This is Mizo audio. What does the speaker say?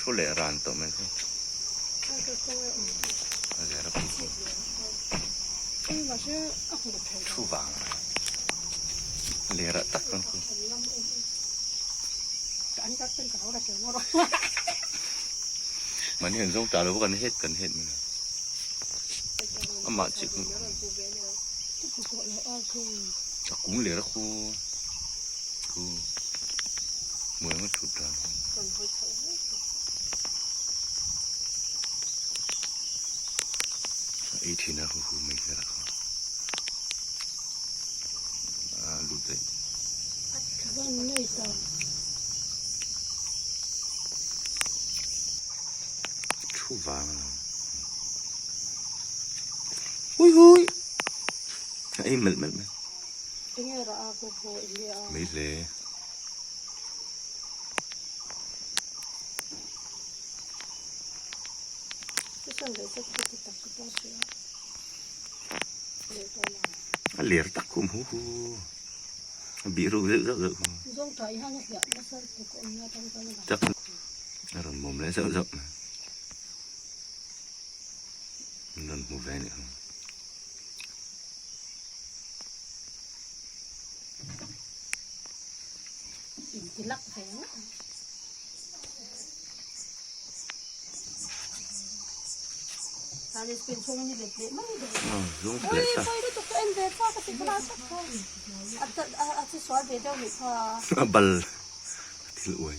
Thu leh ran tawh mai khu. A ler a pui khu. Thu vang mai. Ler ah tak chuan khu. Mahni kan zawng ta lo kan het kan het mai lo. Amah chiah khu. A kung ler a khu. Khu. Mui ang a thut dan hi. A ei thin a hu hu mai vel a kha. A lut daih. Thu vang a lo. Hui hui! A ei melh melh mai. Mai hle. A ler tak khum hu hu. A bih ruk zeuh zeuh zeuh hu. Tak a rawn mawm leh zeuh zeuh mai. An rawn hmu ve a nih kha. A bal thil uai.